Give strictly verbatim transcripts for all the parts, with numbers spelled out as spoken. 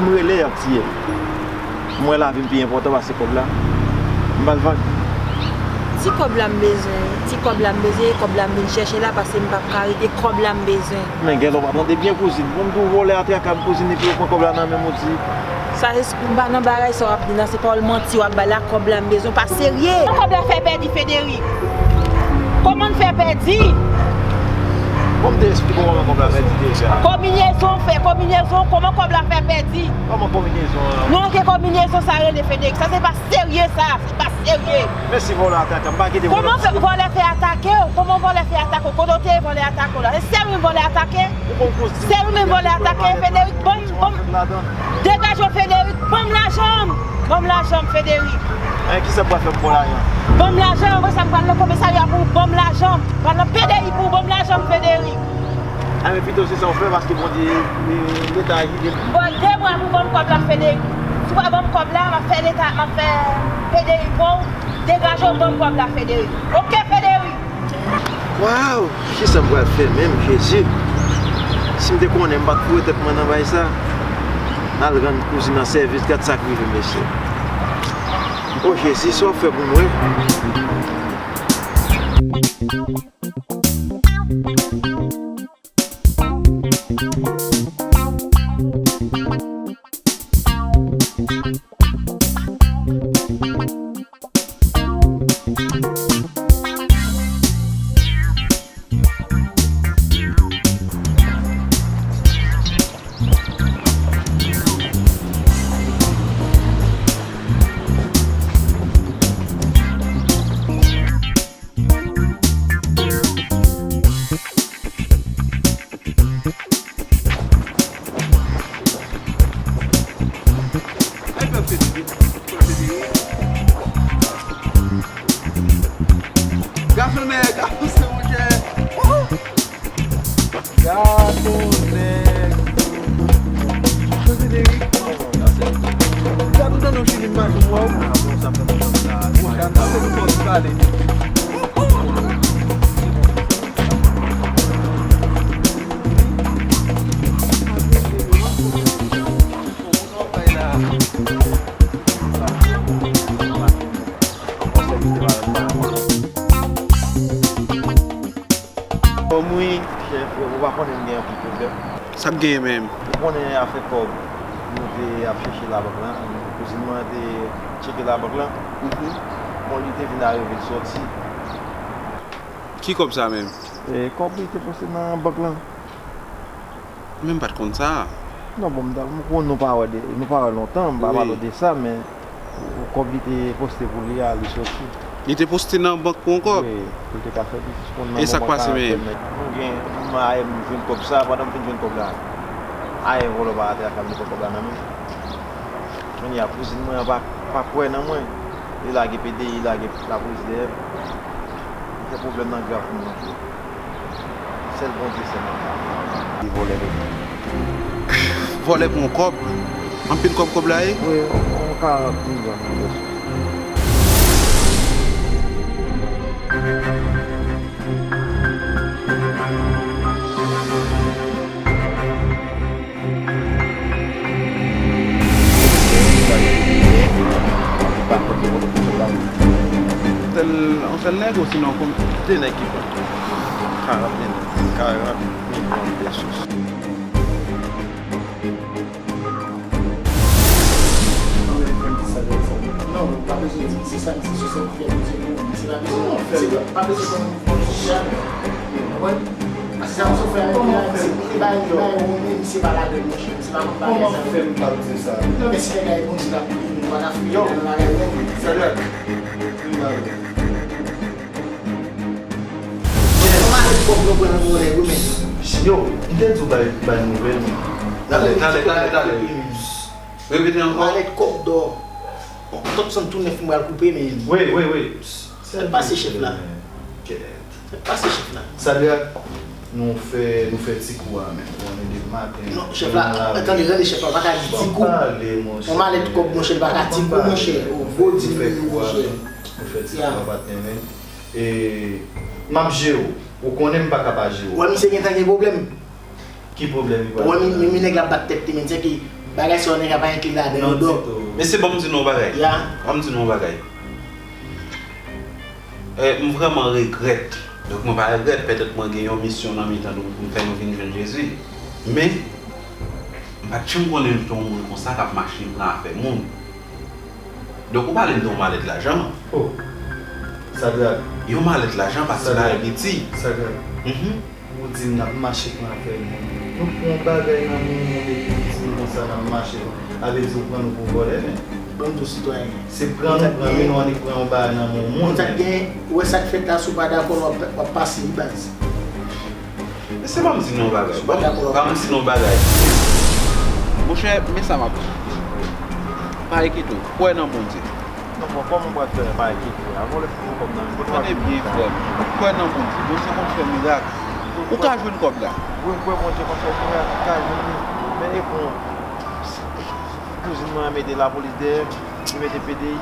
si m rele, y ap tiye m. M wè lavi m pi enpòtan pase kòb la. M ba l vag. Ti kòb la m bezwen wi. Ti kòb la m bezwen, e kòb la m vin chèche la, paske m p ap ka rete, kòb la m bezwen. Men gèlè, w pa tande byen, kouzin. Bon, m di w vòlè a traka m, kouzin, epi yo pran kòb la nan men m, ou di. Sa se, m pa nan bagay sa w ap di nan, se pawòl manti w ap bay la, kòb la m bezwen, w pa serye. Kòb la fè pèdi, Federic. Kòman n fè pèdi? Bon, m te eksplike w kòman kòb la fè pèdi deja. Konbinezon fè, konbinezon, kòman kòb la fè pèdi? Kòman konbinezon an? Non, ke konbinezon sa rele, Federic? Sa se pa serye sa, se pa serye. Men si vòlè atake m, m pa kite vòlè. Kòman fè, vòlè fè atake w? Kòman vòlè fè atake w? Kote w te ye vòlè atake w la? E sèl ou menm vòlè atake? Ou konn koz di. Sèl ou menm vòlè atake, Federic, ban m, ban m. Degaje w, Federic, ban m lajan m. Ban m lajan m, Federic. Hein, kisa m pral fè pou w lajan? Ban m lajan, apre sa m pral nan komisarya pou w ban m lajan m. Pral nan P D I pou w ban m lajan m, Federic. A, men pito se sa w fè, paske Bondye, e, Leta aji de. M ba w de mwa pou w ban m kòb la, Federic. Si w pa ban m kòb la, m ap fè Leta, m ap fè P D I pou w. Degaje w, ban m kòb la, Federic. Oke, Federic. Waw! Kisa m pral fè menm, Jezi? Si m te konnen, m pa t foure tèt mwen nan bagay sa. Al rann kouzin nan sèvis, gad sa k rive m, mesye. O Jezi, sa w fè pou mwen? Gason nèg, gason se monchè. Gason nèg. Jose Derrick. Sa m tande w chili m pa janm wè w. Ah, bon, sa fè lontan sa. Bon, sa m tande w pale. Fòm wi. Chèf, ou pa konnen m gen anpil pwoblèm. Sa k genyen menm? Ou konnen afè kòb nou te ap chèche labank lan, kouzin mwen te tcheke labank lan. Mhm. Bon, li te vin arive l sòti. Ki kòb sa menm? E, kòb li te poste nan bank lan. Men m pa t konn sa. Non, bon, m ta, m konn nou pa wè de, nou pa wè lontan, m pa pale w de sa, men kòb li te poste pou li a, li soti. Li te poste nan bank pou yon kòb? Wi, pou l te ka fè biznis konn nan moman karantèn nan. E sa k pase menm? Nou gen, m a, m jwenn kòb sa, pandan m fin jwenn kòb la, a, yon vòlò pa atake m, li pran kòb la nan men m. Kounye a, kouzin mwen an pa, pa kwè nan mwen. Li lage P D I, li lage lapolis dèyè m. Li fè pwoblèm nan grav pou nou anpil. Sèl Bondye sèlman. Li vòlè nou. Vòlè pou yon kòb. Anpil kòb kòb la ye? Wi, yon karant milyon. Sèl, yon sèl nèg, osinon konbyen nèg ki pran? Karant mil, karant mil pesos. Non, pa bezwen di, se sa, se sou sa ki fè Bondye nou, se pa bezwen, se pa, pa bezwen konn, konn, konprann? Paske sa misye fè a, se li bay, li bay ou menm, misye pa ladann, monchè, misye pa konn bagay sa. Kòman fè m pa di sa? Non, men si nèg la e Bondye l ap priye, nou pa ka fouye nan bagay menm. Yo, m te di w bay, bay nouvèl, men. Talè, talè, talè, talè. Repete ankò. Malèt kòb dò. Yon Thompson tou nèf m pral koupe, men. Wi, wi, wi. Sa k pase chèf la? Kèt. Sa k pase chèf la? Sadrak, nou fè, nou fè ti kou a menm. Konnen depi maten. Non, chèf la, tande, tande chèf la, pa ka di ti kou. Yon malèt kòb, monchè, li pa ka ti kou, monchè. O, gwo di li, monchè. Nou fè ti kou a patnè, men. E, m ap jere w. Ou konnen m pa ka pa jere w. Wè, misye gentan gen pwoblèm. Ki pwoblèm li pral gen? Wè, men, men nèg la bat tèt li, men se ke bagay sa yo nèg la pa enkli ladan yo, dò. Mesye, ban m di nou yon bagay. Ya. Ban m di nou yon bagay. Eh, m vrèman regrèt. Donk, mwen pa regrèt, petèt mwen gen yon misyon nan mitan nou pou m fè nou vin jwenn Jezi. Men, m pa t janm konnen nou te yon moun konsa k ap mache pran afè moun. Donk, ou pale m de yon malèt lajan. Oh, Sadrak. Yon malèt lajan, pase la e piti. Sadrak. Mhm. Ou di n ap mache pran afè moun. Nou pran yon bagay nan men yon moun epi nou di nou konsa n ap mache. A vle di ou pran nou pou vòlè, men. Ban m di w sitwayen. Se pran nou pran, men nou annik pran yon bagay nan men yon moun, men. Ou wè sa k fèt la, si w pa dakò, w ap, w ap pase, wi, baz. Mesye, ban m di nou yon bagay. Ban m, ban m di nou yon bagay. Monchè, men sa m ap di. Pa enkyete w. Kwè nan Bondye. Non, bon, kòman m pral fè pa enkyete? Avan w lè fè yon kòb nan men m, kote w ap jwenn kòb la? Kwè nan Bondye. Bondye konn fè mirak. Ou ka jwenn kòb la. Wi, m kwè Bondye konn fè mirak, m ka jwenn li. Men e bon, kouzin mwen an mete lapolis dèyè m, li mete P D I.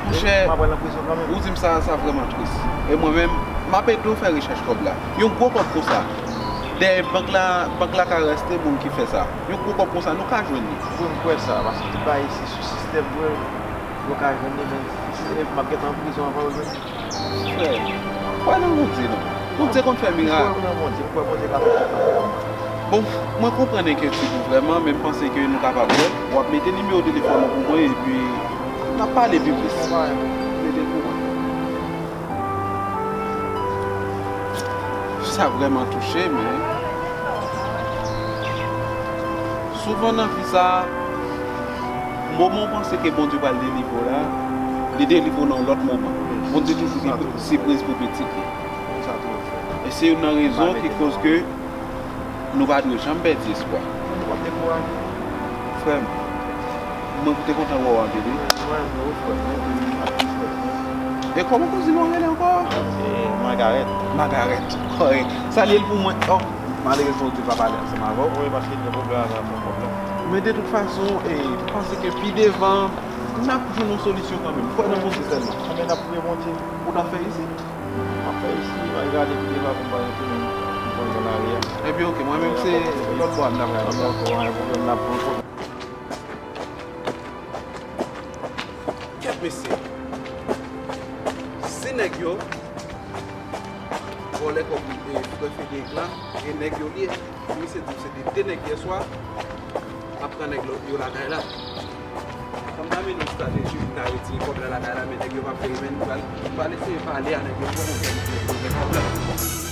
Monchè, m ap pral nan prizon kanmenm. Ou di m sa, sa vrèman tris. E mwen menm, m ap ede w fè rechèch kòb la. Yon gwo kòb konsa. Dèyè bank la, bank la ka reste moun ki fè sa. Yon gwo kòb konsa, nou ka jwenn li. Wi, m kwè sa, paske tout bagay isi sou sistèm, vre. Yo ka jwenn li, men si se m ap gentan an prizon anvan yo jwenn li. Frè, kwè nan Bondye, non. Bondye konn fè mirak. M kwè nan Bondye, m kwè Bondye ka fè mirak. Bon, mwen konprann enkyetid ou vrèman, men m panse ke nou kapab wè. W ap mete nimewo telefòn ou pou mwen, epi n ap pale pi plis. Mete l pou mwen. Sa vrèman touche m, wi. Souvan nan vi sa a, moman w panse ke Bondye pral delivre w la, li delivre w nan yon lòt moman. Bondye toujou gen sipriz pou pitit li. E se youn nan rezon ki koz ke nou pa dwe janm pèdi espwa. Ou ap dekouraje. Frè m, mwen te kontan wè w anpil, wi. Mwen, mwen, frè m, mwen, mwen, mwen, mwen. E kòman kouzin ou an rele ankò? E, Magarèt. Magarèt, kòrèk. Salye l pou mwen. Oh, malerezman, ou di l pa pale ansanm avè w. Wi, paske l gen pwoblèm avè afè kòb la. Men de tout fason, e, m panse ke pi devan, n ap jwenn yon solisyon kanmenm. Kwè nan Bondye sèlman. Anben, n ap priye Bondye. Ou t ap fè isit? M ap fè isit, m al gade pi devan pou m pa retounen, pou m pran nan lari a. Epi, oke, mwen menm se lòt bò a m t ap rale. Anben, oke, pa gen pwoblèm, n ap pran kontèk. Kèt mesye. Si nèg yo vòlè kòb, e, frè Federik la, e nèg yo li ye. Misye di m se de, de nèg yèswa, ap pran nèg yo lakay la. Kòm ta vin yon estrateji pou ta retire kòb la lakay la, men nèg yo p ap veye, men nou pral, nou pral eseye pale a nèg yo pou nou fè nèg yo retire kòb la.